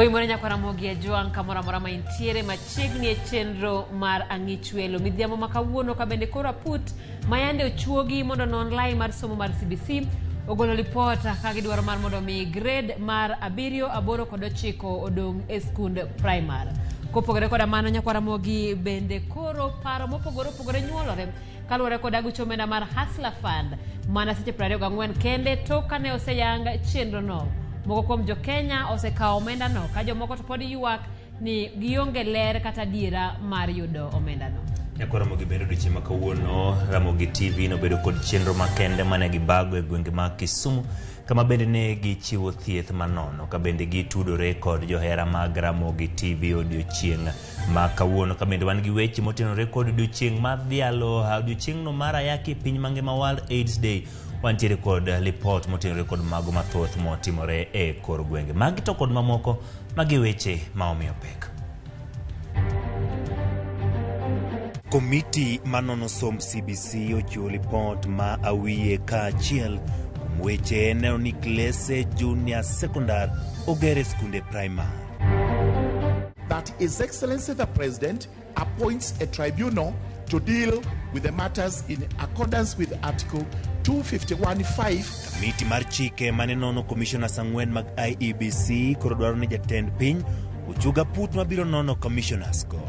Oimore nyakwa Ramogi Ajwang' kamoro amora ma intiere machiegni e chenro mar Ang'ich Welo. Midhiambo ma kawuono ka bende koro aput ma yande ochuogi mondo onon lai mar somo mar CBC ogolo lipot ka gidwaro mar mondo mi grade mar 7, 8 kod 9 odong' e skund primar. Kopogore koda mano nyakwa Ramogi bende koro paro mopogore opogore nyuolore kaluwore kod aguch omenda mar Hustler Fund mana seche 24 kende tok kane oseyang chenrono. Moko kuom jo-Kenya osekawo omendano ka jomoko to pod ywak ni gionge ler kata adiera mar yudo omendano. Nyakwa Ramogi bende odiochieng' ma kawuono Ramogi TV nobedo kod chenro makende mane gibago e gwenge mag Kisumu kama bende ne gichiwo thieth manono ka bende gitudore kod johera mag Ramogi TV odiochieng' ma kawuono ka bende wan gi weche motenore kod odiochieng' mar dhialo odiochieng'no mar ayaki e piny mangima World AIDS Day. Wantiere kod lipot motenore kod mago mathoth motimore e kor gwenge. Magi to kod mamoko, magi weche ma omiyo pek. Komiti manono somb CBC ochiwo lipot ma awiye kaachiel kuom weche neno ni klese junior secondar oger e skunde primar. That His Excellency the President appoints a tribunal to deal with the matters in accordance with Article 251.5. Kamiti mar chike mane nono commissioners 4 mag IEBC koro dwaro ni jatend piny ochug aput mabiro nono commissioners go.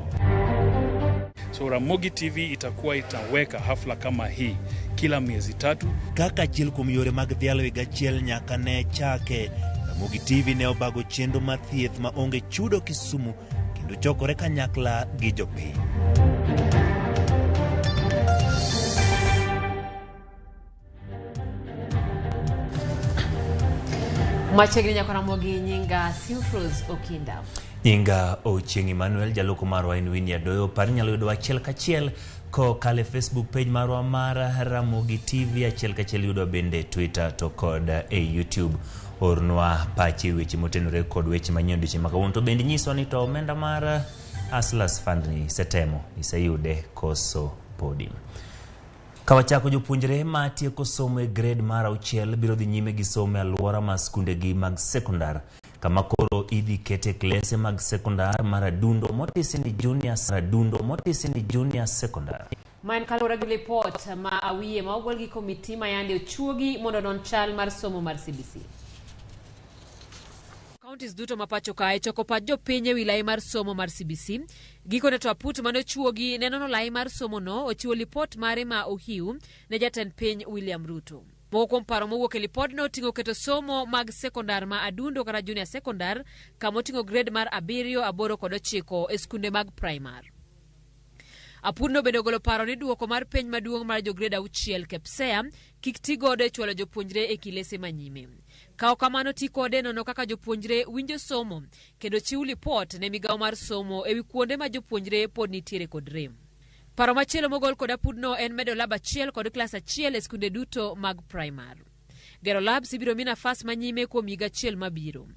So Ramogi TV itakuwa itaweka hafla kama hii kila miezi 3. Kaka achiel kuom yore mag dhialo higa achiel nyaka ne chake, Ramogi TV ne obago chenro mar thieth ma onge chudo Kisumu kendo chokore kanyakla gi jopiny. Machiegni nyakwa Ramogi, nyinga Simfrose Okinda. Nyinga Ochieng' Emmanuel, jaloko marwa en Winnie Adoyo. Par inyalo yudowa achiel kachiel kokalo e Facebook page marwa mar Ramogi TV, achiel kachiel yudowa bende Twitter to kod e YouTube. Ornwa pachi e weche motenore kod weche manyien odiochieng' ma kawuono, to bende nyiswa ni to omenda mar Hustlers Fund ni isetemo, iseyude koso podi. Ka wachako, jopuonjre ma tieko somo e grade mar 6 biro dhi nyime gi somo e alwora mar skundegi mag sekondar, kama koro idhi kete klese mag sekondar mar Adundo motisi ni junior, Adundo motisi ni junior secondary. Ma en kaluwore gi lipot ma awiye ma ogol gi komiti ma yande ochuogi mondo onon chal mar somo mar CBC. Counties duto ma pacho kae choko pach jopiny e wi lai mar somo mar CBC. Gikone to aput mane ochuogi ne nono lai mar somo no ochiwo lipot mare ma ohiu ne jatend piny William Ruto. Moko kuom paro mowuok e lipodno oting'o keto somo mag sekondar ma Adundo kata junior secondar kama oting'o grade mar 7, 8 kod 9 e skunde mag primar. Apudno bende ogolo paro ni duoko mar penj maduong' mar jo grade 6 KPSEA kik ti godo e chwalo jopuonjre e kilese manyime. Ka ok kamano, ti kode nono kaka jopuonjre winjo somo kendo chiw lipot ne migawo mar somo ewi kuonde ma jopuonjre pod nitiere kod rem. Paro machielo mogol kod apudno en medo lab 1 kod klas 1 e skunde duto mag primar. Gero labs ibiro mi nafas manyime kuom higa achiel mabiro.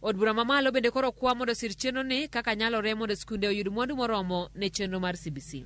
Od bura mamalo bende koro kwa mondo osir chenro ni kaka nyalore mondo skunde oyud mwandu moromo ne chenro mar CBC.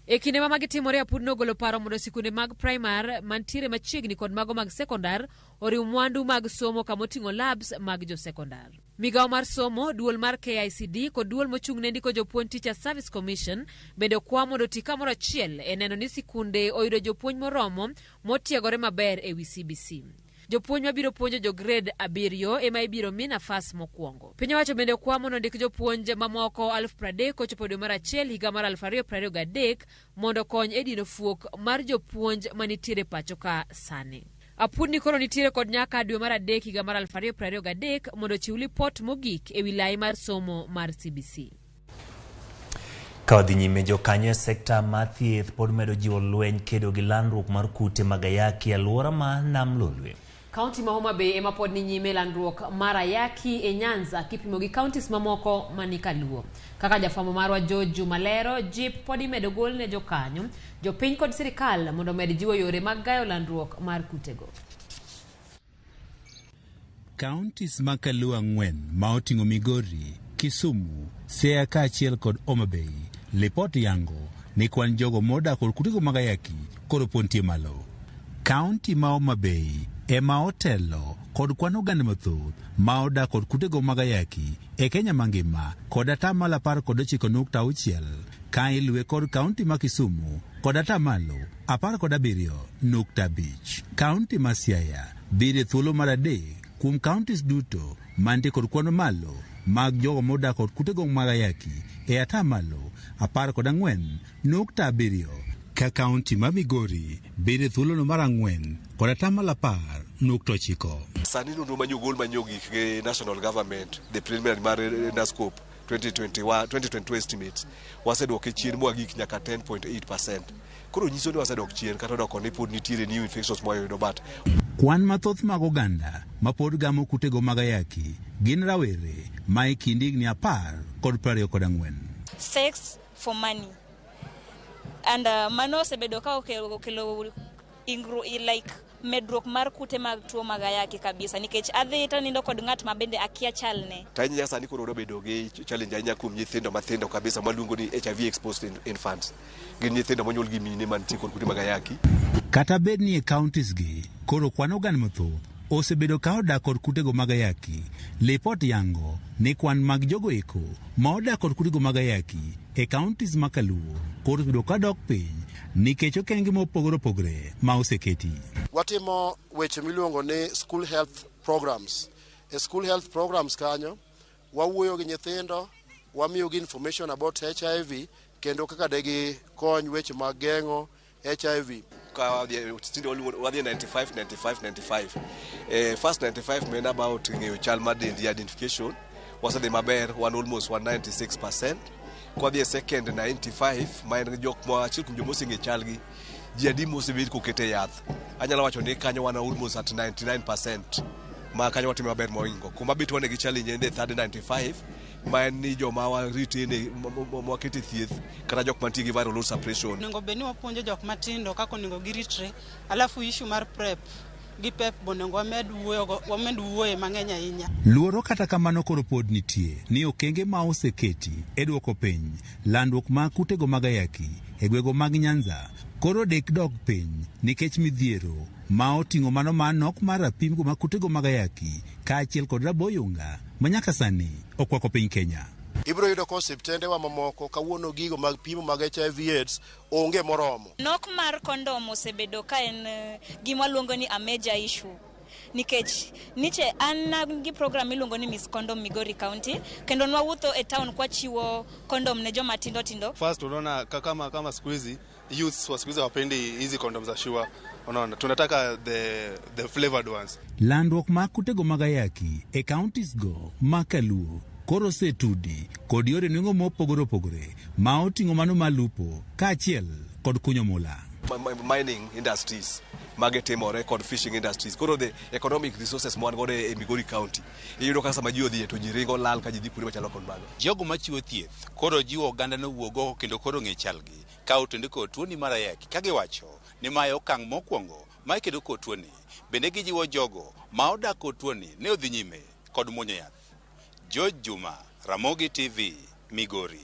E kinde ma magi timore, apudno ogolo paro mondo sikunde mag primar mantiere machiegni kod mago mag sekondar oriw mwandu mag somo kama oting'o labs mag jo sekondar. Migawo mar somo, duol mar KICD kod duol mochung' ne ndiko jopuonj Teacher Service Commission bende okwa mondo oti kamoro achiel e neno ni sikunde oyudo jopuonj moromo motiegore maber e wi CBC. Jopuonj mabiro puonjo jo grade 7 ema ibiro mi nafas mokwongo. Piny owacho bende okwa mondo ondik jopuonj mamoko 30,000 kochopo dwe mar 1 higa mar 2023 mondo okony e dino fuok mar jopuonj manitiere pacho ka sani. Apudni koro nitiere kod nyaka dwe mar 3 higa mar 2023 mondo ochiw lipot mogik e wi lai mar somo mar CBC. Ka wadhi nyime, jokanyo e sekta mar thieth pod medo jiwo lweny kedo gi landruok mar kute mag ayaki e alwora ma Nam Lolwe. Kaunti ma Homa Bay ema pod ni nyime landruok mar ayaki e Nyanza kipimo gi counties mamoko mani kaluo. Kaka jafwambo marwa George Juma lero, jip pod imedo gol ne jokanyo, jopiny kod sirikal mondo omed jiwo yore mag gayo landruok mar kutego. Counties ma kaluo 4 ma oting'o Migori, Kisumu, Siaya kaachiel kod Homa Bay, lipot yango ni kwan jogo modak kod kutego mag ayaki koro pod nitie malo. County ma Homa Bay ema otelo kod kod kwan oganda mathoth ma odak kod kutego mag ayaki e Kenya mangima kod 19.6 ka iluwe kod kaunti ma Kisumu kod 17.5. Kaunti ma Siaya biro e thuolo mar 3 kuom counties duto mantie kod kwan malo mag jogo modak kod kutego mag ayaki e 14.7 ka kaunti ma Migori biro e thuolono mar 4 kod 10.9. Sani nonro manyogol manyogik gi national government, the preliminary mar NASCOP 2021 2022 estimates waseduoke chien mwagik nyaka 10.8%. Koro nyiso ni wasedok chien kata odoko ni pod nitiere new infections mwayudo, but kwan mathoth mag oganda ma pod gamo kutego mag ayaki gin rawere ma e kind higni 10 kod 24. Sex for money. And mano osebedo ka okelo like medruok mar kute mag tuo mag ayaki kabisa, nikech adhi to nindo kod ng'at ma bende akia chalne. To ahinya sani koro obedo gi challenge ahinya kuom nyithindo mathindo kabisa maluongo ni HIV exposed infants. Gin nyithindo monyuol gi mine mantie kod kute mag ayaki. Kata bed ni e counties gi koro kwan oganda mathoth osebedo ka odak kod kutego mag ayaki, lipot yango ni kwan mag jogo eko ma odak kod kutego mag ayaki e counties ma Kaluo koro osebedo ka dok piny nikech okenge mopogore opogore ma oseketi. Watimo weche miluongo ni school health programs. E school health programs kanyo wawuoyo gi nyithindo, wamiyogi information about HIV kendo kaka degi kony weche mag geng'o HIV. Ka wadhi 95 95 95. First 95 men about ng'eyo chal mar dendi, identification wasedhi maber, wan almost 196%. Kwadhi e second 95 ma en jok ma achiel kuom joma oseng'e chalgi, ji adi mosebed kokete yath, anyalo wacho ni kanyo wan almost at 99% ma kanyo watimo maber moingo. Kuma bet wan gi challenge en the third 95 ma en ni joma waritene mwakete thieth kata jok mantie gi viral load suppression. Onego bed ni wapuonjo jok matindo kaka onego giritre, alafu issue mar PrEP gi PEP bonego wamed wuoye mang'eny ahinya. Luoro kata kamano koro pod nitie ni okenge ma oseketi e duoko piny landruok mag kutego mag ayaki e gwego mag Nyanza koro dek dok piny nikech midhiero ma oting'o mano ma nok mar rapimgo mag kutego mag ayaki kaachiel kod raboyunga ma nyaka sani okwako piny Kenya. Ibiro yudo ka osiptendewa mamoko kawuono gigo mag pimo mag HIV AIDS onge moromo. Nok mar kondom osebedo ka en gima waluongo ni a major issue. Nikech niche an gi program miluongo ni Miss Condom Migori County, kendo nwawuotho e town kwachiwo kondom ne joma tindo tindo. First unaona kama siku hizi youths wa siku hizi hawapendi hizi kondom za sure. Unaona tunataka the flavored ones. Landruok mag kutego mag ayaki e counties go ma Kaluo koro osetudi kod yore nweng'o mopogore opogore ma oting'o mano malupo kaachiel kod kunyo mula. Mining industries mage timore kod fishing industries. Koro the economic resources mwan godo e Migori County iyudo ka sama ji odhi to ji ringo lal ka ji dhi kuonde machalo kod mago. Jogo machiwo thieth koro jiwo oganda no wuog oko kendo koro ng'e chalgi ka otende kod tuoni mar ayaki ka giwacho ni mae okang' mokwongo ma ikedo kod tuoni. Bende gijiwo jogo ma odak kod tuoni ne odhi nyime kod muonyo yath. George Juma, Ramogi TV, Migori.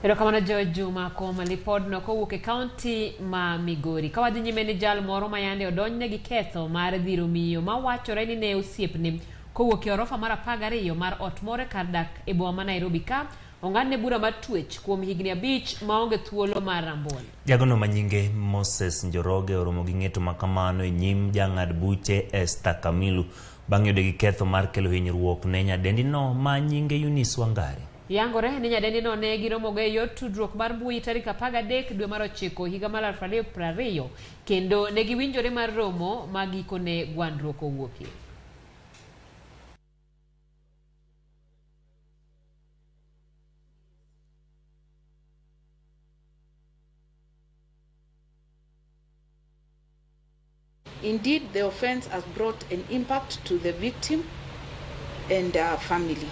Erokamano George Juma kuom lipodno kowuok e kaunti ma Migori. Ka wadhi nyime ni jal moro ma yande odonjne gi ketho mar dhiro miyo ma wachore ni ne osiepne kowuok e orofa mar 12 mar ot moro kar dak e boma ma Nairobi ka ong'adne bura mar twech kuom higni 5 maonge thuolo mar rambol. Jagono manyinge Moses Njoroge oromo gi ng'eto makamano e nyim jang'ad buche Esther Kamilu bang' yude gi ketho mar kelo hinyruok ne nyadendino ma nyinge Eunice Wangari. Yangore ni nyadendino ne giromogo e yor tudruok mar mbui tarik 13 dwe mar 9 higa mar 2020 kendo ne giwinjore mar romo ma gikone gwandruok owuokie. Indeed, the offense has brought an impact to the victim and her family.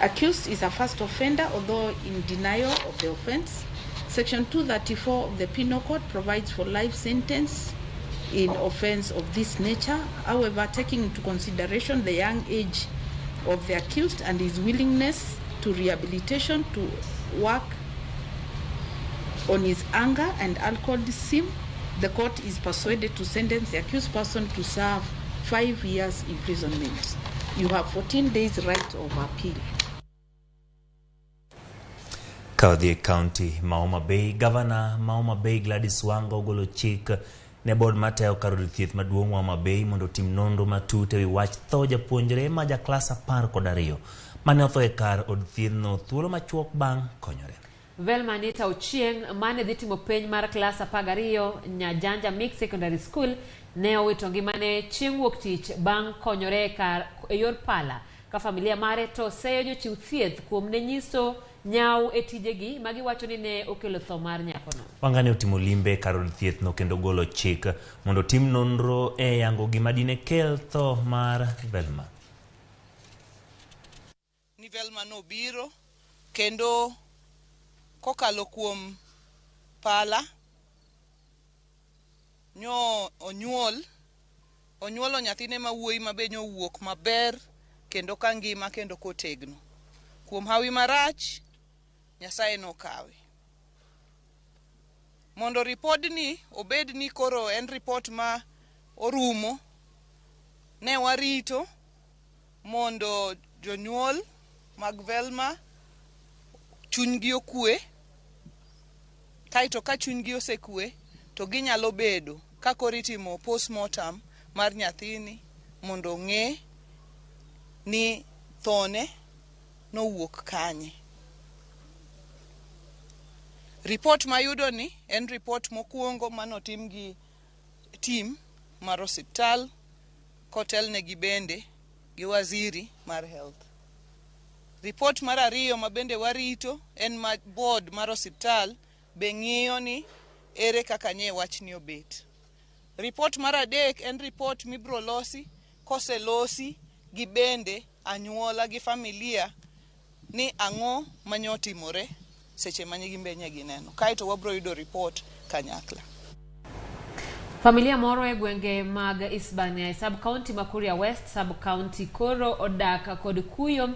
Accused is a first offender, although in denial of the offense. Section 234 of the Penal Code provides for life sentence in offense of this nature. However, taking into consideration the young age of the accused and his willingness to rehabilitation to work on his anger and alcoholism, The court is persuaded to sentence the accused person to serve 5 years imprisonment. You have 14 days right of appeal. Ka odhi e kaunti ma Homa Bay, gavana ma Homa Bay Gladys Wanga ogolo chik ne board matayo kar od thieth maduong' ma Homa Bay mondo otim nonro matut ewi wach tho japuonjre ma ja klas 12 mane otho e kar od thiethno thuolo machuok bang' konyore. Velma Anita Ochieng' mane dhi timo penj mar klas 12 Nyajanja Mixed Secondary School ne owito ngimane chieng' wuok tich bang' konyore e yor pala ka familia mare to seyo jochiw thieth kuom ne nyiso nyawo e tijegi ma giwacho ni ne okelo tho mar nyakono. Wanga ne otimo limbe kar od thiethno kendo golo chik mondo otim nonro e yango gima dine kel tho mar Velma. Ni Velma nobiro kendo kokalo kuom pala nyo onyuolo nyathine ma wuoyi ma be nyowuok maber kendo ka ngima kendo kotegno. Kuom hawi marach, Nyasaye nokawe. Mondo ripodni obed ni koro en ripot ma orumo, ne warito mondo jonyuol mag Velma chunygi okwe, kaeto ka chunygi osekwe to ginyalo bedo ka koro itimo postmortem mar nyathini mondo ong'e ni thone nowuok kanye. Ripot mayudo ni en ripot mokwongo manotim gi team mar osiptal kotelnegi bende gi waziri mar health. Ripot mar ariyo ma bende warito en ma board mar osiptal be ng'iyo ni ere kaka nye wachni obet. Ripot mar adek en ripot mibiro losi koselosi gi bende anyuola gi familia ni ang'o manyotimore seche ma gimbe nye gineno. Kaeto wabiro yudo ripot kanyakla. Familia moro e gwenge mag Isbania e sub-county ma Kuria West sub-county koro odak kod kuyo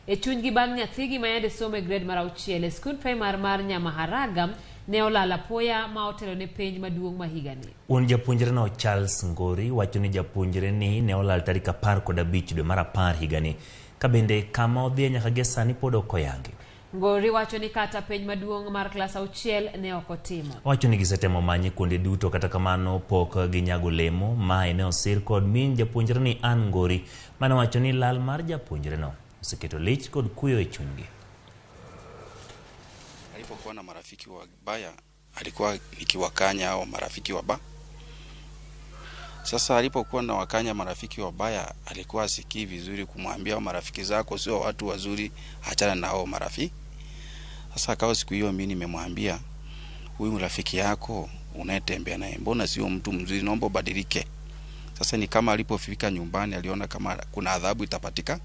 e chunygi bang' nyathigi ma yande somo e grade mar 6 e skund primar mar Nyamaharaga ne olal apoya ma otelo ne penj maduong' ma higani. Wuon japuonjreno Charles Ngori wacho ni japuonjre ni ne olal tarik 15 dwe mar 10 higani ka bende kama odhiye nyaka gie sani pod ok oyangi. Ngori wacho ni kata penj maduong' mar klas 6 ne ok otimo. Wacho ni gisetemo manye kuonde duto kata kamano pok ginyago lemo. Mae ne osir kod min japuonjre ni Ann Ngori mane wacho ni lal mar japuonjreno oseketo lich kod kuyo e chunygi. Alipokuwa na marafiki wabaya alikuwa nikiwakanya hao marafiki wabaya. Sasa alipokuwa na wakanya marafiki wabaya alikuwa asikii vizuri kumwambia marafiki zako sio watu wazuri, achana na hao marafiki. Sasa akawa siku hiyo mimi nimemwambia huyu rafiki yako unayetembea naye mbona sio mtu mzuri, naomba ubadilike. Sasa ni kama alipofika nyumbani aliona kama kuna adhabu itapatika,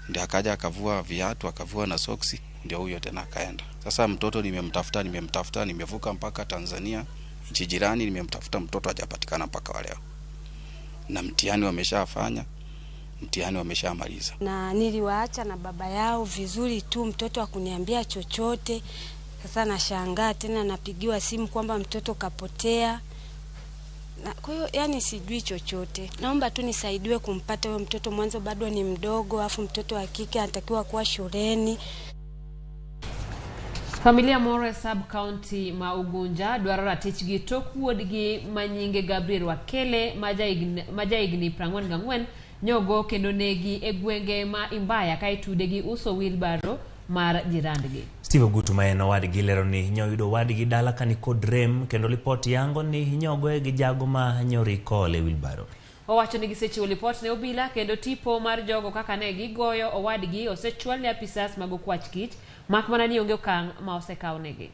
ndio akaja akavua viatu akavua na soksi, ndio huyo tena akaenda. Sasa mtoto nimemtafuta, nimevuka mpaka Tanzania, nchi jirani, nimemtafuta mtoto hajapatikana mpaka wa leo. Na mtihani wameshafanya, mtihani wameshamaliza. Na niliwaacha na baba yao vizuri tu, mtoto hakuniambia chochote. Sasa nashangaa tena napigiwa simu kwamba mtoto kapotea. Na kwa hiyo yani sijui chochote. Naomba tu nisaidiwe kumpata huyo mtoto, mwanzo bado ni mdogo, afu mtoto wa kike anatakiwa kuwa shuleni. Familia moro e sub-county ma Ugunja dwaro ratichgi tok wuodgi manyinge Gabriel Wakele ma jahigni 44 nyogo kendo negi e gwenge ma Imbaya ka itude gi uso wheelbarrow mar jirandgi. Steve Ogutu ma en owadgi lero ni nyoyudo owadgi dala ka nikod rem kendo lipot yango ni nyogoye gi jago ma nyoriko e wheelbarrow. Owacho ni gisechiwo lipot ne obila kendo tipo mar jogo kaka ne gigoyo owadgi osechwal ne apisas mag okwach kich mak mana ni onge okang' ma osekawnegi.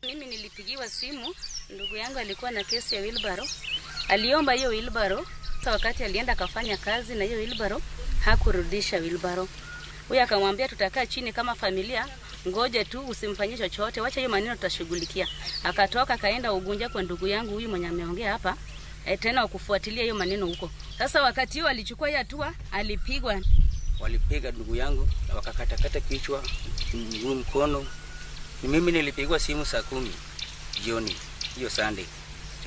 Mimi nilipigiwa simu, ndugu yangu alikuwa na kesi ya wheelbarrow. Aliomba hiyo wheelbarrow, wakati alienda akafanya kazi na hiyo wheelbarrow, hakurudisha wheelbarrow. Huyu akamwambia tutakaa chini kama familia, ngoje tu usimfanyie chochote, wacha hiyo maneno tutashughulikia. Akatoka akaenda Ugunja kwa ndugu yangu huyu mwenye ameongea hapa. tena wa kufuatilia hiyo maneno huko. Sasa wakati hiyo alichukua hiyo hatua, alipigwa. Walipiga ndugu yangu na wakakatakata kichwa, mguu, mkono. Ni mimi nilipigwa simu saa 10 jioni hiyo Sunday,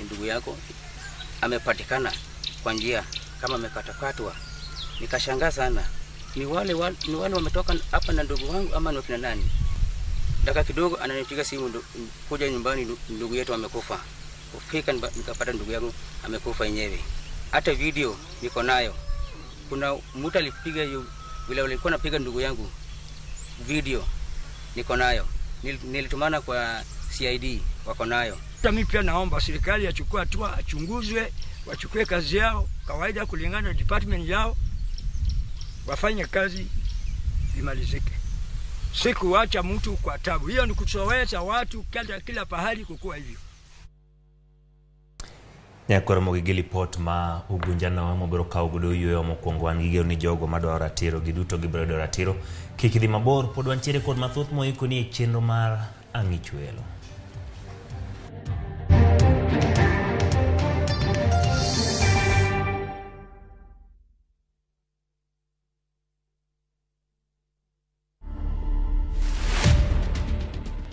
ndugu yako amepatikana kwa njia kama amekatakatwa. Nikashangaa sana, ni wale wametoka hapa na ndugu wangu ama ni kina nani? Dakika kidogo ananipiga simu, kuja nyumbani, ndugu yetu amekufa. Kufika nikapata ndugu yangu amekufa yenyewe. Hata video niko nayo. Kuna mtu alipiga hiyo vile walikuwa napiga ndugu yangu, video niko nayo. Nilitumana kwa CID, wako nayo. Mimi pia naomba serikali achukue hatua, achunguzwe, wachukue kazi yao kawaida kulingana na department yao, wafanye kazi imalizike. Si kuacha mtu kwa tabu. Hiyo ni kutoweza watu kila pahali kukua hivyo. Nyakoro mogi lipot ma ugunjano mobiro kawo godo yueyo mokwongo wan gi geno ni jogo madwaro ratiro giduto gibiro yudo ratiro. Kik idhi mabor, pod wantiere kod mathoth moikoni e chenro mar Ang'ich Welo.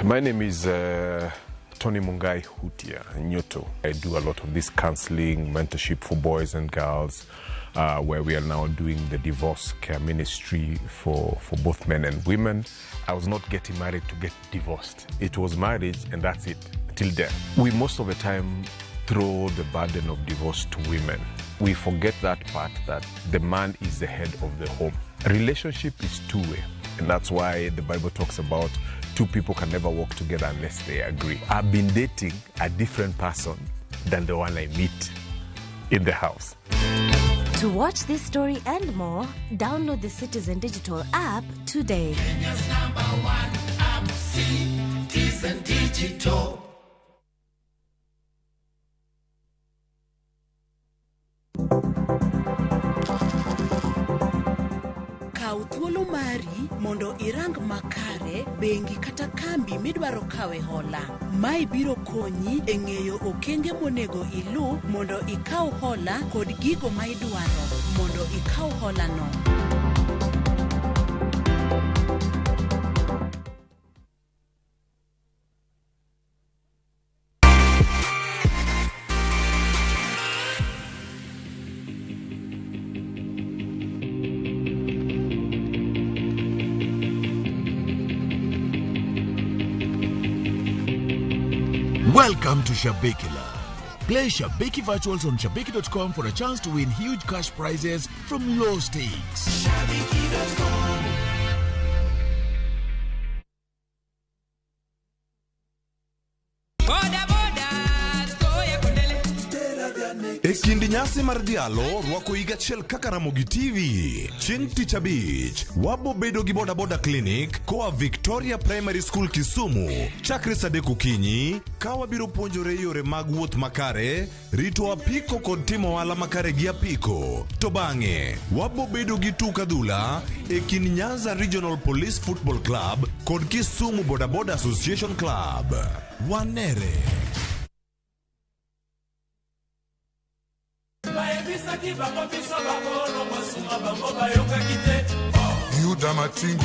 My name is Tony Mungai Hutia Nyoto. I do a lot of this counseling, mentorship for boys and girls, where we are now doing the divorce care ministry for both men and women. I was not getting married to get divorced. It was marriage and that's it, till death. We most of the time throw the burden of divorce to women. We forget that part, that the man is the head of the home. Relationship is two-way, and that's why the Bible talks about two people can never walk together unless they agree. I've been dating a different person than the one I meet in the house. To watch this story and more, download the Citizen Digital app today. Kenya's number one app, Citizen Digital. Kaw thuolo mari mondo irang makare bengi kata kambi midwaro kawe hola. Mae biro konyi e ng'eyo okenge monego ilu mondo ikaw hola kod gigo ma idwaro mondo ikaw hola no. Welcome to Shabiki Land. Play Shabiki Virtuals on Shabiki.com for a chance to win huge cash prizes from low stakes. Shabiki.com. E kind nyasi mar dhialo rwako higa achiel kaka Ramogi TV. Chieng' tich abich wabo bedo gi boda boda clinic koa Victoria Primary School Kisumu chakre saa 3 okinyi ka wabiro puonjore yore mag wuoth makare, rito apiko kod timo ohala makare gi apiko. To bang'e wabo bedo gi tuk adhula e kind Nyanza Regional Police Football Club kod Kisumu Boda Boda Association Club. Wanere. Yuda Matingu.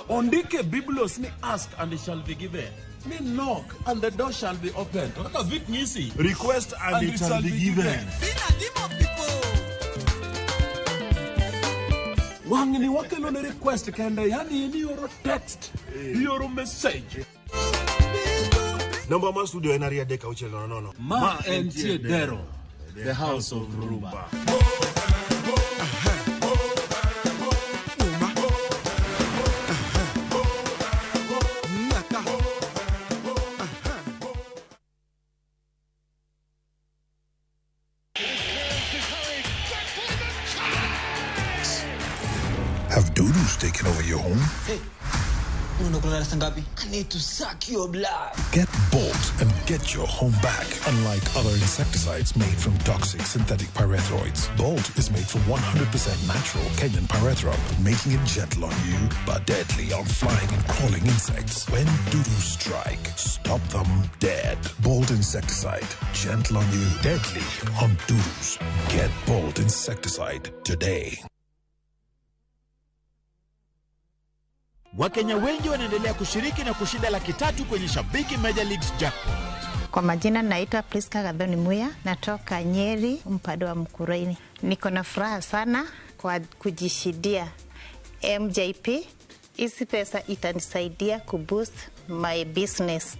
Ondike Biblos ni ask and it shall be given. Ni knock and the door shall be opened. Kaka Vic Nisi. Request and it shall be given. Wangni wakelo ne request kende, yani ni oro text, ioro message. Namba ma studio en 23600. Ma entie Dero, the house of Rumba. Have doodles taken over your home? Hey, Unaenda kulala saa ngapi? I need to suck your blood. Get Bolt and get your home back. Unlike other insecticides made from toxic synthetic pyrethroids, Bolt is made from 100% natural Kenyan pyrethrum, making it gentle on you but deadly on flying and crawling insects. When dudu strike, stop them dead. Bolt insecticide, gentle on you, deadly on dudus. Get Bolt insecticide today. Wakenya wengi wanaendelea kushiriki na kushinda 300,000 kwenye Shabiki Major Leagues Jackpot. Kwa majina naitwa Priska Gathoni Muya, natoka Nyeri, mpado wa Mkuraini. Niko na furaha sana kwa kujishidia MJP. Hizi pesa itanisaidia kuboost my business.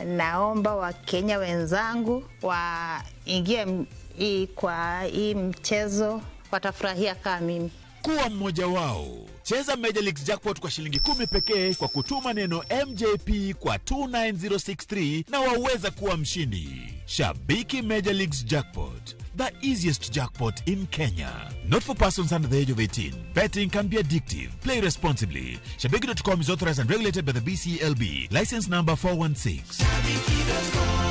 Naomba Wakenya wenzangu waingie kwa hii mchezo, watafurahia kama mimi. Kuwa mmoja wao. Cheza Major Leagues Jackpot kwa shilingi 10 pekee kwa kutuma neno MJP kwa 29063 na waweza kuwa mshindi. Shabiki Major Leagues Jackpot, the easiest jackpot in Kenya. Not for persons under the age of 18. Betting can be addictive. Play responsibly. Shabiki.com is authorized and regulated by the BCLB. License number 416. Shabiki.com.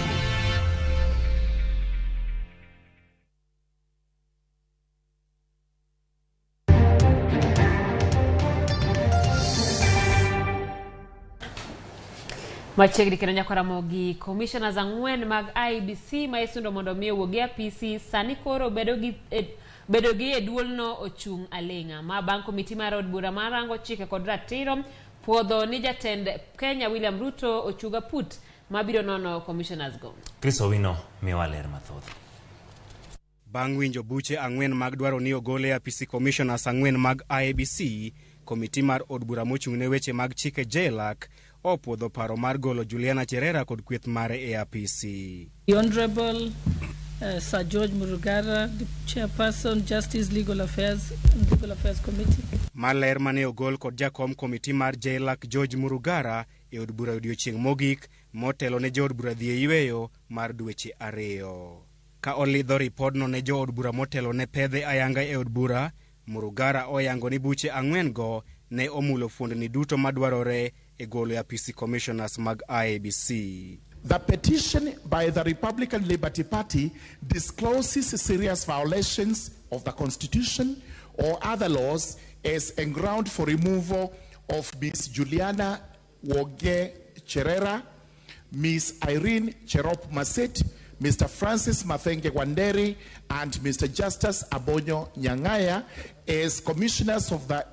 Machiegni kendo nyaka Ramogi, commissioners 4 mag IEBC ma isundo mondo mi owuog e apisi sani koro bedo gi e duolno ochung' aling'a. Ma bang' komiti mar od bura mar rango chike kod ratiro puodho ni jatend Kenya William Ruto ochung aput mabiro nono commissioners go. Chris Owino miwa ler mathoth. Bang' winjo buche 4 mag dwaro ni ogol e apisi commissioners 4 mag IEBC, komiti mar od bura mochung' ne weche mag chike JLAC opuodho paro mar golo Juliana Cherera kod kweth mare e apisi. The Honorable Sir George Murugara, the Chairperson, Justice, Legal Affairs and Legal Affairs Committee. Maler mane ogol kod jakom komiti mar JLAC George Murugara e od bura odiochieng' mogik motelo ne jood bura dhi e yweyo mar dweche 2. Ka olidho ripodno ne jood bura motelo ne pedhe ayanga e od bura, Murugara oyango ni buche 4 go ne omulo fuondni duto madwarore e golo e apisi commissioners mag IEBC. The petition by the Republican Liberty Party discloses serious violations of the Constitution or other laws as a ground for removal of Ms. Juliana Woge Cherera, Ms. Irene Cherop Masit, Mr. Francis Mathenge Wanderi, and Mr. Justus Abonyo Nyang'aya as commissioners of the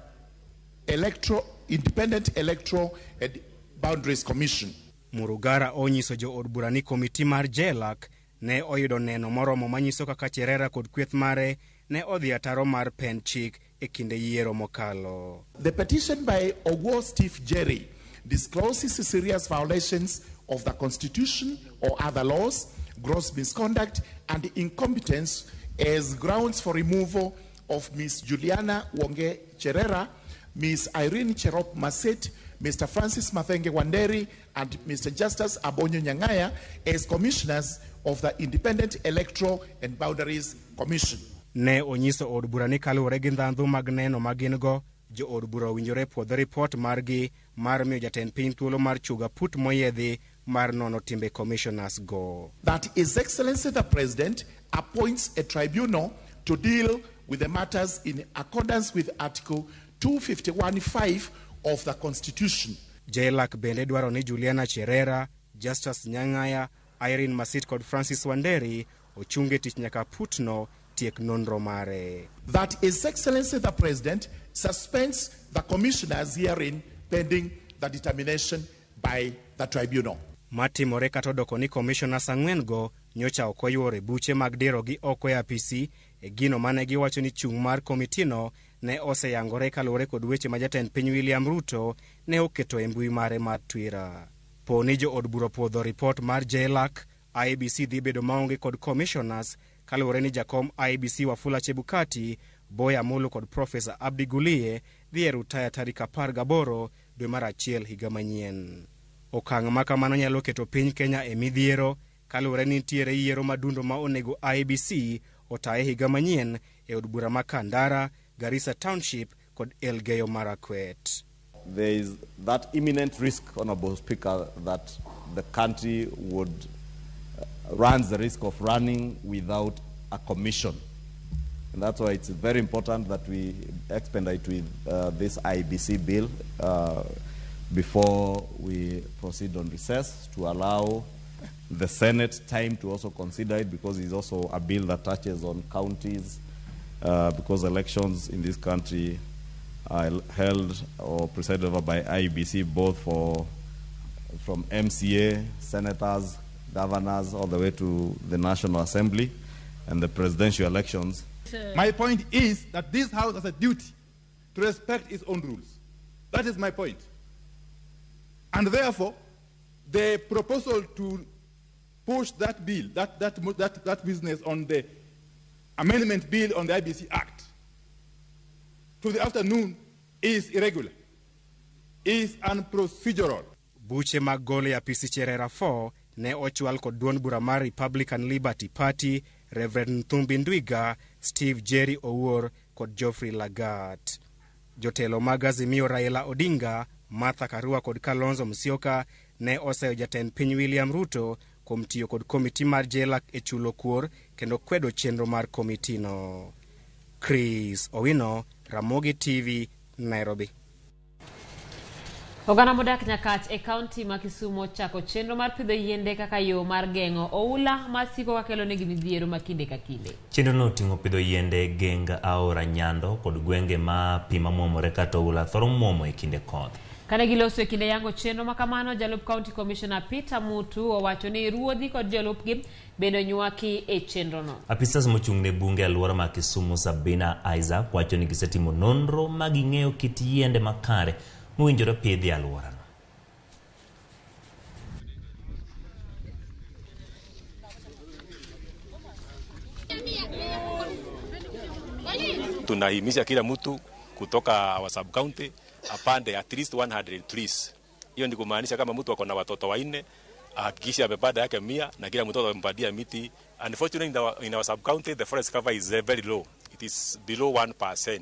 Independent Electoral and Boundaries Commission. Murugara onyiso jo od bura ni komiti mar JLAC ne oyudo neno moromo manyiso kaka Cherera kod kweth mare ne odhi ataro mar pen chik e kinde yiero mokalo. The petition by Ogo Steve Jerry discloses serious violations of the Constitution or other laws, gross misconduct and incompetence as grounds for removal of Ms. Juliana Wonge Cherera, Ms. Irene Cherop Masit, Mr. Francis Mathenge Wanderi, and Mr. Justus Abonyo Nyang'aya as commissioners of the Independent Electoral and Boundaries Commission. Ne onyiso od bura ni kaluwore gi ndhandhu mag neno ma gin go, jo od bura owinjore puodho ripot margi mar miyo jatend piny thuolo mar chuga put moyiedhi mar nono timbe commissioners go. That His Excellency the President appoints a tribunal to deal with the matters in accordance with Article 251(5) of the Constitution. JLAC bende dwaro ni Juliana Cherera, Justus Nyang'aya, Irene Masit kod Francis Wanderi ochunge tich nyaka putno tiek nonro mare. That His Excellency the President suspends the commissioners herein pending the determination by the tribunal. Matimore kata odoko ni commissioners 4 go nyocha ok oyuore buche mag diro gi oko e apisi e gino mane giwacho ni chung' mar komitino ne oseyangore kaluwore kod weche ma jatend piny William Ruto ne oketo e mbui mare mar Twitter. Po ni jo od bura opuodho ripot mar JLAC, IEBC dhi bedo maonge kod commissioners kaluwore ni jakom IEBC Wafula Chebukati, Boya Mulu kod Profesa Abdi Gulie dhi e rutaya tarik 18 dwe mar 1 higa manyien. Okang' ma kamano nyalo keto piny Kenya e midhiero kaluwore ni nitiere yiero madundo ma onego IEBC otaye higa manyien e od bura ma Kandara, Garissa Township kod Elgeyo Marakwet. there is that imminent risk, Honorable Speaker, that the country would runs the risk of running without a commission. And that's why it's very important that we expedite with this IEBC bill before we proceed on recess, to allow the Senate time to also consider it, because it's also a bill that touches on counties, because elections in this country are held or presided over by IEBC, both from MCA, senators, governors, all the way to the National Assembly and the presidential elections. My point is that this House has a duty to respect its own rules. That is my point. And therefore, the proposal to push that bill, that business on the amendment bill on the IEBC Act to the afternoon is irregular, is unprocedural. Buche mag golo e apisi Cherera 4 ne ochwal kod duond bura mar Republican Liberty Party, Reverend Nthumbi Ndwiga, Steve Jerry Owuor kod Geoffrey Lagat. Jotelo mag Azimio Raila Odinga, Martha Karua kod Kalonzo Musyoka ne oseyo jatend piny William Ruto kuom tiyo kod komiti mar jela e chulo kuor kendo kwedo chenro mar komitino. Chris Owino, Ramogi TV, Nairobi. Oganda modak Nyakach e kaunti ma Kisumu ochako chenro mar pidho yiende kaka yo mar geng'o oula masiko kakelo negi midhiero ma kinde ka kinde. Chenrono oting'o pidho yiende e geng aora Nyando kod gwenge ma pi mamuomore kata oula thoro muomo e kinde koth. Kane giloso e kinde yango chenro makamano, jalup County Commissioner Peter Mutu owacho ni ruodhi kod jolupgi bende onywaki e chenrono. Apisas mochung' ne bunge e alwora ma Kisumu Sabina Isaac wacho ni gisetimo nonro ma ging'eyo kit yiende makare mowinjore pidhi e alworano. Tunahimiza kila mtu kutoka our sub county apande at least 100 trees. Hiyo ni kumaanisha kama mtu ako na watoto wanne ahakikishe amepanda yake 100 na kila mtoto amempatia miti. Unfortunately, in our sub county the forest cover is very low. It is below 1%.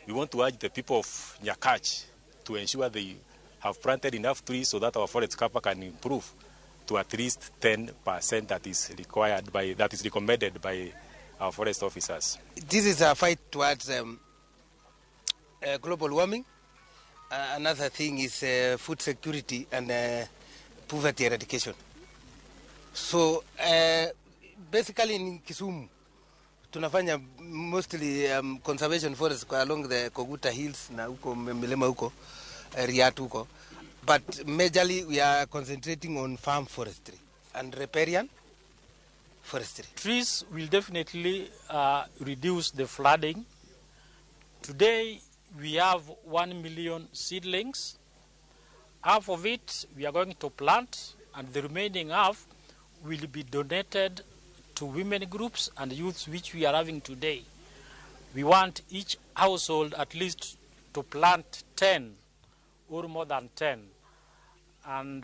We want to urge the people of Nyakach to ensure they have planted enough trees so that our forest cover can improve to at least 10% that is required by, that is recommended by our forest officers. This is a fight towards global warming. Another thing is food security and poverty eradication. So basically in Kisumu, tunafanya mostly conservation forest along the Koguta Hills na huko milima huko, Riat huko. But majorly we are concentrating on farm forestry and riparian forestry. Trees will definitely reduce the flooding. Today we have 1 million seedlings. Half of it we are going to plant, and the remaining half will be donated to women groups and youths, which we are having today. We want each household at least to plant 10 or more than 10. And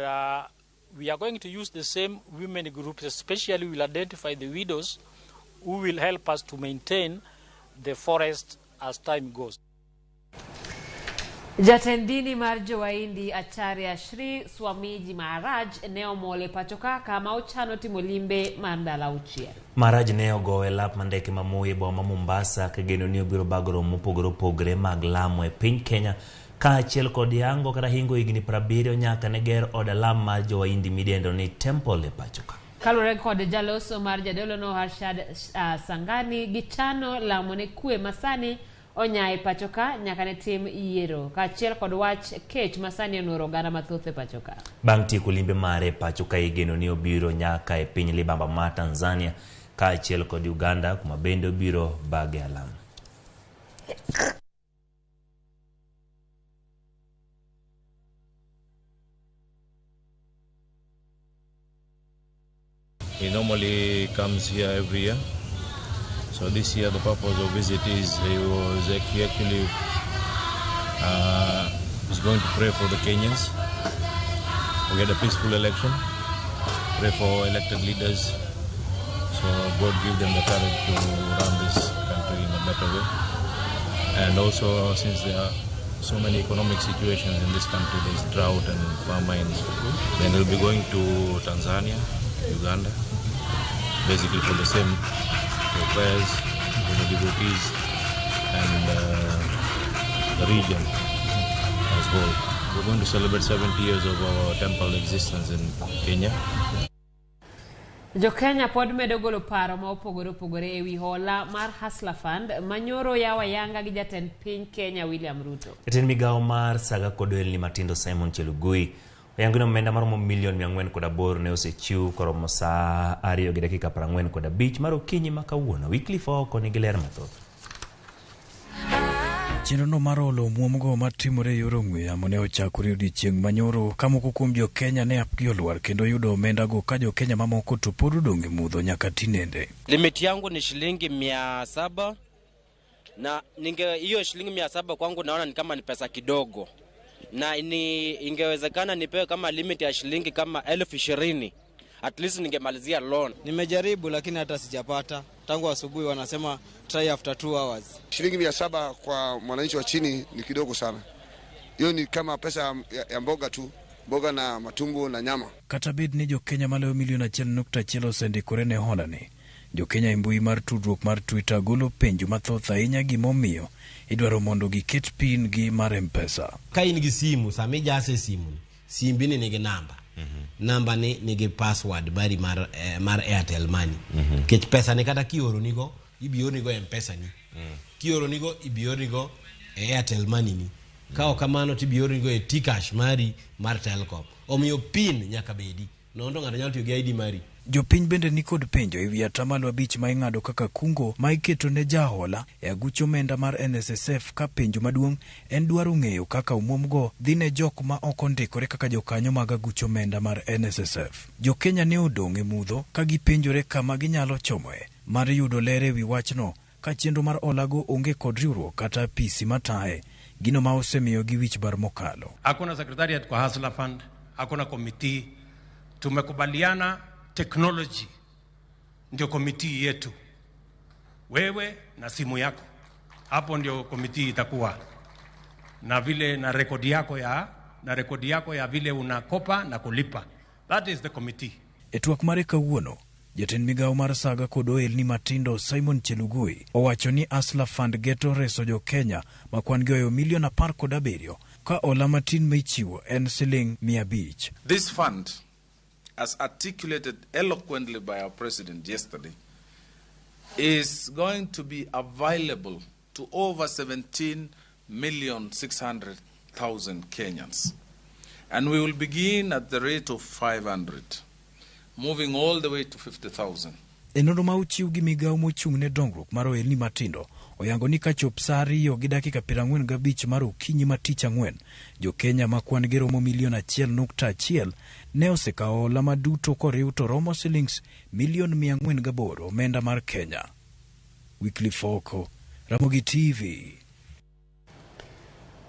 we are going to use the same women groups, especially we'll identify the widows who will help us to maintain the forest as time goes. Jatend dini mar Jowaindi Acharya Shri Swamiji Maharaj ne omol e pacho ka kama ochano timo limbe mar ndalo auchiel. Maharaj ne ogowe lap mar ndeke ma Moi e boma ma Mombasa kageno ni obiro bago romo mopogore opogore mag lamo e piny Kenya kaachiel kod yango kata hingo higni 70 nyaka ne ger od alam mar Jowaindi midendo ni Temple e pacho ka. Kaluwore kod jaloso mar jadolono Harshad Sangani, gichano lamo ne kwe masani onya e pacho ka nyaka ne tim yiero kaachiel kod wach kech masani onuoro oganda mathoth e pacho ka. Bang' tieko limbe mare e pacho ka igeno ni obiro nyaka e piny libamba ma Tanzania kaachiel kod Uganda kuma bende obiro bage alam. He normally comes here every year. So this year the purpose of visit is he actually is going to pray for the Kenyans. We had a peaceful election, pray for elected leaders, so God give them the courage to run this country in a better way. And also since they are so many economic situations in this country. There's drought and famines. Then we'll be going to Tanzania, Uganda, basically for the same, for prayers, for the devotees, and the region as whole. We're going to celebrate 70 years of our temple existence in Kenya. Jokenya pod medo golo paro ma opogore opogore ewi hola mar Hustler Fund manyoro yawa yanga gi jatend piny Kenya William Ruto. Jatend migawo mar saga kod ohelni matindo Simon Chelugui oyango ni omenda maromo milion 408 ne osechiw koromo saa 2:45 mar okinyi ma kawuono. Wycliffe Ooko nigi ler mathoth. Chenrono mar holo omuomgo matimore e yor ong'we yamo ne ochakore odiechieng' manyoro ka moko kuom jokenya ne apgi olwar kendo yudo omendago ka jokenya mamoko to pod odong' e mudho nyaka tinende. Limit yangu ni shilingi 700 na ninge hiyo shilingi 700 kwangu naona ni kama ni pesa kidogo, na ni ingewezekana nipewe kama limit ya shilingi kama 20,000 at least ningemalizia loan. Nimejaribu lakini hata sijapata. Tangu asubuhi wanasema try after 2 hours. Shilingi 700 kwa mwananchi wa chini ni kidogo sana. Hiyo ni kama pesa ya mboga tu, mboga na matumbo na nyama. Kata bed ni jokenya maloyo milion 1.1 osendikore ne hola ni, jokenya e mbui mar tudruok mar Twitter golo penjo mathoth ahinya gimomiyo idwaro mondo giket pin gi mar M-Pesa. Ka in gi simu, sama ijase simu, simbi ni nigi namba. Namba ni nigi password mari mar Airtel Money. Nikech pesa ni kata kioronigo, ibioronigo M-Pesa ni. Kioronigo, ibioronigo e Airtel Money ni. Ka ok kamano to ibioronigo e Tcash mari mar Telcom. Omiyo pin nyaka bedi. Nondo ng'ato nyalo tiyo gi ID mari. Jopiny bende nikod penjo ewi 5% ma ing'ado kaka kungo ma iketo ne jahola e aguch omenda mar NSSF ka penjo maduong' en dwaro ng'eyo kaka omuomgo dhi ne jok ma ok ondikore kaka jokanyo mag aguch omenda mar NSSF. Jokenya ne odong' e mudho ka gipenjore kama ginyalo chomoe mar yudo ler ewi wachno ka chenro mar holago onge kod riwruok kata apisi mataye, gino ma osemiyogi wich bar mokalo. Hakuna secretariat kwa Hustler Fund, hakuna committee. Tumekubaliana technology ndio committee yetu. Wewe na simu yako, hapo ndio committee itakuwa. Na vile na rekodi yako ya vile unakopa na kulipa. That is the committee. E twak mare kawuono, jatend migawo mar saga kod ohelni matindo Simon Chelugui owacho ni Hustler Fund geto reso jokenya ma kwan gi ohewo milion 17 ka hola matin michiwo en siling 500. This fund, as articulated eloquently by our president yesterday, is going to be available to over 17,600,000 Kenyans. And we will begin at the rate of 500, moving all the way to 50,000. E nonro ma ochiw gi migawo mochung' ne dongruok mar ohelni matindo oyango ni kachop saa 2:45 mar okinyi ma tich ang'wen, jokenya ma kwan gi romo milion 1.1 ne osekawo hola maduto koriw to romo silings milion 408 omenda mar Kenya. Wycliffe Ooko, Ramogi TV.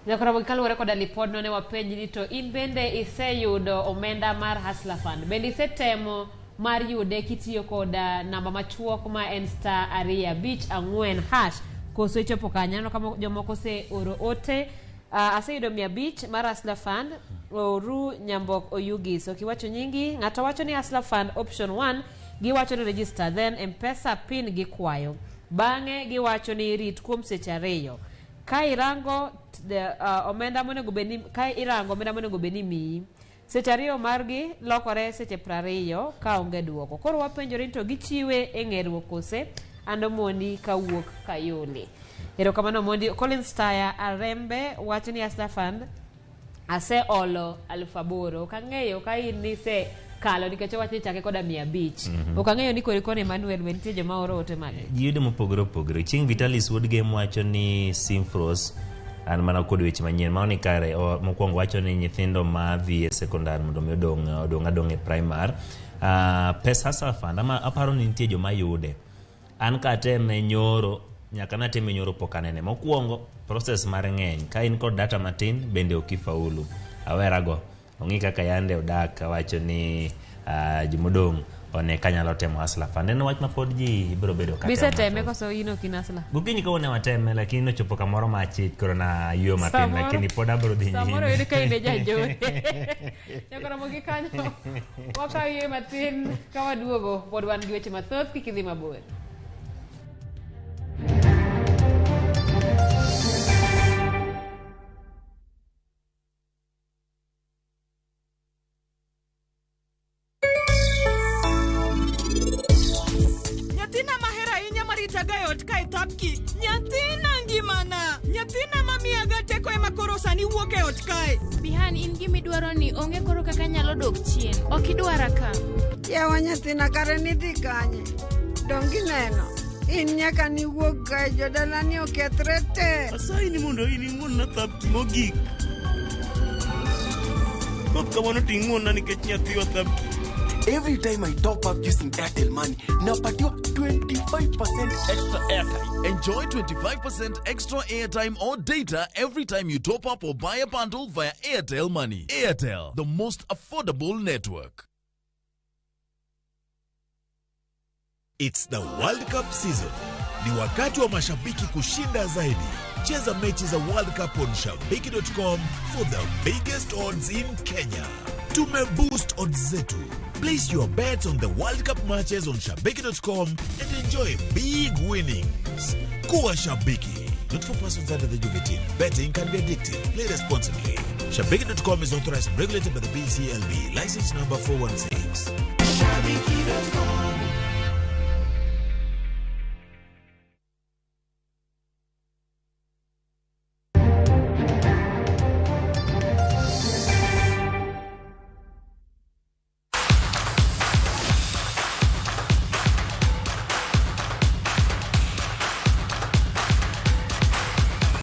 Nyakoromogi kaluwore koda lipodno ne wapenji ni to in bende iseyudo omenda mar Hustler Fund, bende isetemo mar yude kitiyo koda namba machuok ma en *254# koso ichopo kanyo? Aneno ka jomoko oseoro ote. Aseyudo 500 mar Hustler Fund, Oru Nyambok Oyugis. Ok iwacho nyingi, ng'ato wacho ni Hustler Fund option 1 giwacho ni register then M-Pesa pin gikwayo. Bang'e giwacho ni rit kuom seche 2. Ka irango omenda monego bed ni ka irango omenda monego bed ni miyi. Seche 2 margi lokore seche 20 ka onge duoko. Koro wapenjore ni to gichiwe e ng'eruok kose ando mondi kawuok Kayole. Erokamano Mondi. Collins Taya Arembe wacho ni Hustler Fund aseolo 8,000. Ok ang'eyo ka in nise kalo nikech owacho ni chake koda 500. Ok ang'eyo ni kori koni Emmanuel be nitie joma oro ote mage. Ji yudo mopogore opogore. Chieng' Vitalis Wuod Game wacho ni Simfros an mana kod weche manyien mano ni kare. Mokwongo wacho ni nyithindo ma dhi e sekondar mondo mi odong' adong' e primar. Pesa Hustler Fund ama aparo ni nitie joma yude. An kateme nyoro nyaka nateme nyoro pok anene. Mokwongo process mar ng'eny ka in kod data matin bende ok ifaulu. Awerago ong'i kaka yande odak awacho ni jomodong' One kanyalo temo Hustler Fund. En wach ma pod ji biro bedo ka temo. Biseteme koso in ok in hustler? Gokinyi kawuono wateme lakini nochopo kamoro ma achich koro na yueyo matin lakini pod abiro dhi Samoro nyime. yudo ka in e janjore. Nyaka romo gi kanyo. Wakaw yweyo matin ka waduogo pod wan gi weche mathoth kik idhi mabor. Nyathina mahero ahinya maritaga e ot kae thapki. Nyathina ngimana. Nyathina mamiyaga teko ema koro sani wuok e ot kae. Bihan in gimidwaro ni onge koro kaka nyalo dok chien. Ok idwara ka. Yawa nyathina kare nidhi kanye? Donge ineno? In nyaka niwuog kae jodalani okethre te. Asayi ni mondo in ing'won-na thapki mogik. Kok kamano to ing'won-na nikech nyathiwa thapki. Every time I top up using Airtel Money, napatiwa 25% extra airtime. Enjoy 25% extra airtime or data every time you top up or buy a bundle via Airtel Money. Airtel, the most affordable network. It's the World Cup season. Ni wakati wa mashabiki kushinda zaidi. Cheza mechi za World Cup on shabiki.com for the biggest odds in Kenya. Tume boost odds zetu. Place your bets on the World Cup matches on shabiki.com and enjoy big winnings. Kuwa shabiki. Not for persons under the age of 18. Betting can be addictive. Play responsibly. Shabiki.com is authorized and regulated by the BCLB. License number 416. Shabiki.com.